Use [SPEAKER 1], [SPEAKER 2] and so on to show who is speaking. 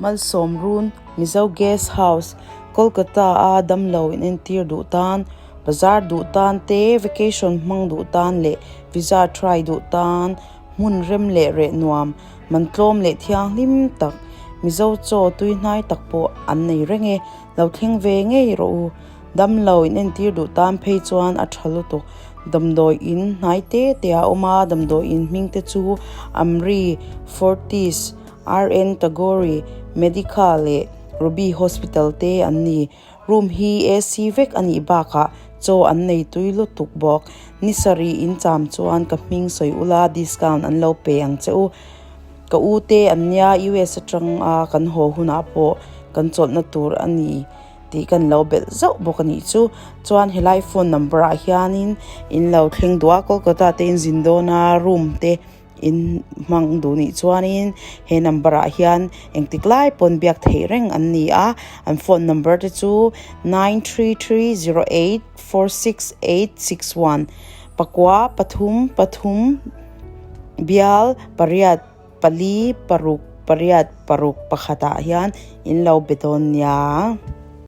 [SPEAKER 1] Malsawm Run, Mizo Guest House, Kolkata a damlo inentir duh tan, bazar duh tan te, vacation hmang duh tan leh visa try duh tan hmun rem leh reh nuam, man tlawm leh thianghlim tak, Mizo chaw tui hnai tak pawh an nei reng e, lo thleng ve ngei rawh u. Damlo inentir duh tan phei chuan a tha lutuk. Damdawi in hnai te te a awm a, damdawi in hming te chu Amri, Fortis, RN Tagore, Medica leh Ruby Hospital te an ni. Room hi AC vek a nih bakah chaw an nei tui lutuk bawk. Ni sarih in cham chuan ka hming sawi ula discount an lo pe ang che u. Ka u te an nia US atang a kan haw hunah pawh kan chawlhna tur a ni tih kan lo belh zauh bawk a nih chu. Chuan helai phone number ah hianin in lo thleng duh a Kolkata te in zin dawn a room te In hmang duh nih chuanin he number ah hian engtik lai pawn biak theih reng an ni a, an phone number te chu 9330846861 pakua pathum pathum bial pariat pali paruk pariat paruk pakhat ah hian in lo be dawn nia.